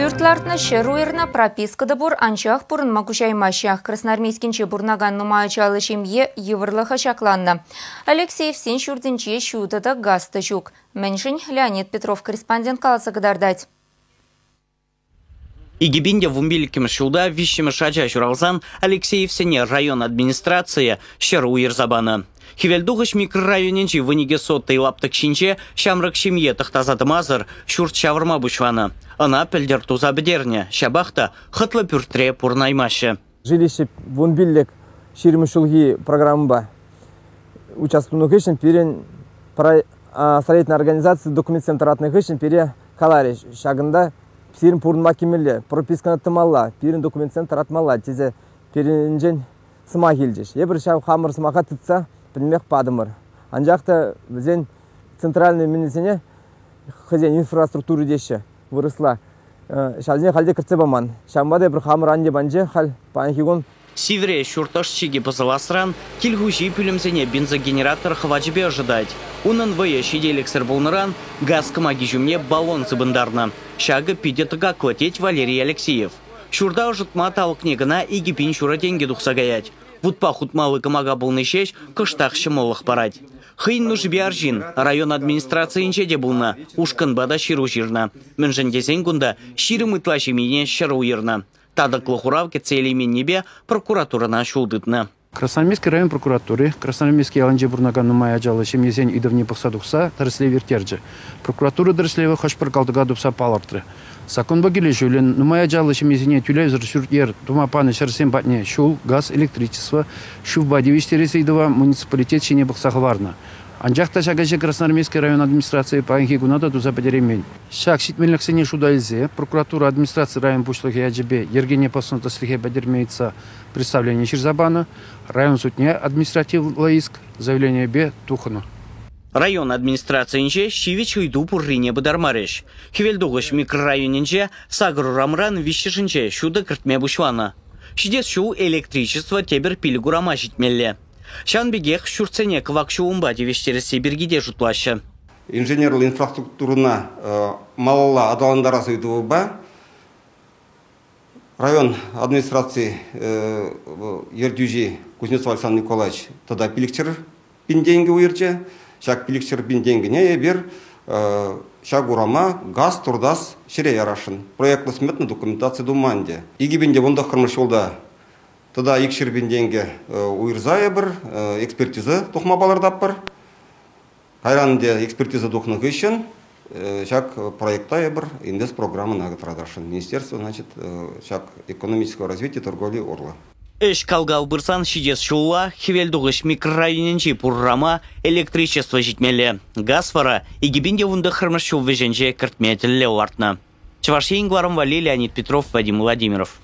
Пӳрт лартнӑ, ҫӗр уйӑрнӑ, прописка та пур, анчах пурӑнма куҫаймаҫҫӗ. Красноармейскинче пурӑнакан нумай ачаллӑ ҫемье йывӑрлӑха ҫакланнӑ. Алексеевсен ҫуртӗнче ҫутӑ та, газ та ҫук. Мӗншӗн? Леонид Петров корреспондент каласа кӑтартать. 2015 ҫулта виҫҫӗмӗш ача ҫуралсан Алексеевсене район администрацийӗ ҫӗр уйӑрса панӑ. Хӗвелтухӑҫ микрорайонӗнчи 12 сотый лаптӑк ҫинче ҫамрӑк ҫемье тӑхтаса тӑмасӑр ҫурт ҫавӑрма пуҫланӑ. Ӑна пӗлтӗр туса пӗтернӗ, ҫапах та хӑтлӑ пӳртре пурӑнаймаҫҫӗ. Жилище 15 20 ҫулхи программӑпа участок тунӑ хыҫҫӑн пирӗн строительная организаци документсем тӑратнӑ хыҫҫӑн пире каларӗҫ, ҫакӑнта сирӗн пурӑнма килмелле, пропискӑна тӑмалла, пирӗн документсем тӑратмалла тесе пирӗнчен сӑмах илчӗҫ. Эпир ҫав хамӑр сӑмаха тытса пӗтӗмпех патӑмӑр. Анчах та вӗсен центральный мӗнӗсене хӑйсен инфраструктури теҫҫӗ вырӑсла, ҫавсене халь те кӗртсе паман. Ҫавӑнпа та эпир хамӑр анне панче халь паянхи кун. Сивӗре ҫурт ӑш-чикӗ пӑсӑласран кил хуҫи пӳлӗмсене бензогенератор хӑвачӗпе ӑшӑтать. Унӑн вӑйӗ ҫителӗксӗр пулнӑран газ кӑмаки ҫумне баллон сыпӑнтарнӑ. Ҫакӑ питӗ тӑкаклӑ, тет Валерий Алексеев. Ҫурта ӑшӑтма талӑкне кӑна 2 000 ҫурӑ тенкӗ тухса каять. Вутпа хутмалли кӑмака пулни ҫеҫ кӑштах ҫӑмӑллӑх парать. Хӑйӗн нушипе арҫын район администрацийӗнче те пулнӑ, ушкӑнпа та ҫыру ҫырнӑ. Мӗншӗн тесен кунта 20 ытла ҫемьене ҫӗр уйӑрнӑ. Татӑклӑ хурав кӗтсе илейменнипе прокуратурӑна ҫул тытнӑ. Красноармейски район прокуратури Красноармейски ялӗнче пурӑнакан нумай ачаллӑ ҫемьесен ыйтӑвне пӑхса тухса тӗрӗслев ирттерчӗ. Прокуратура тӗрӗслевӗ хӑш-пӗр калтӑка тупса палӑртрӗ. Саккунпа килӗшӳллӗн нумай ачаллӑ ҫемьесене тӳлевсӗр ҫурт-йӗр тума панӑ ҫӗрсем патне ҫул, газ, электричество, шывпа тивӗҫтерес ыйтӑва муниципалитет ҫине пӑхса хӑварнӑ. Анчах та ҫак ӗҫе Красноармейски район администрацийӗ паянхи куна та туса пӗтереймен. Ҫак ҫитменлӗхсене шута илсе прокуратура администраци район пуҫлӑхӗ ячӗпе йӗркене пӑснӑ тӗслӗхе пӗтерме ыйтса представлени ҫырса панӑ, район судне административлӑ иск заявленийӗпе тухнӑ. Район администрацийӗнче ҫивӗч ыйту пуррине пытармарӗҫ. Хӗвелтухӑҫ микрорайонӗнче сакӑр урамран виҫҫӗшӗнче ҫутӑ кӗртме пуҫланӑ. Ҫитес ҫул электричество тепӗр 5 урама ҫитмелле. Ҫавӑн пекех ҫуртсене кӑвак ҫулӑмпа тивӗҫтересси пирки те шутлаҫҫӗ. Инженерлӑ инфраструктурӑна малалла аталантарас ыйтӑвпа район администраци ертӳҫи Кузнецов Александр Николаевич тата 500 пин тенкӗ уйӑрчӗ. Ҫак 500 пин тенкӗне эпир ҫак урама газ туртас ҫӗре ярасшӑн. Проектлӑ сметнӑ документаци тума ӗнтӗ. 2019 ҫулта тата 200 пин тенкӗ уйӑрса эпир экспертиза тухма палӑртатпӑр. Кайран ӗнтӗ экспертиза тухнӑ хыҫҫӑн ҫак проекта эпир инвестпрограммӑна тӑратасшӑн. Министерство, значит, ҫак экономического развития торговли урлӑ. Ӗҫ кал-кал пырсан ҫитес ҫулла Хӗвелтухӑҫ микрорайонӗнчи пур урама электричество ҫитмелле. Газ вара 2019 ҫул вӗҫӗнче кӗртме тӗллев лартнӑ. Чӑваш Ен кӑларӑм валли Леонид Петров, Вадим Владимиров.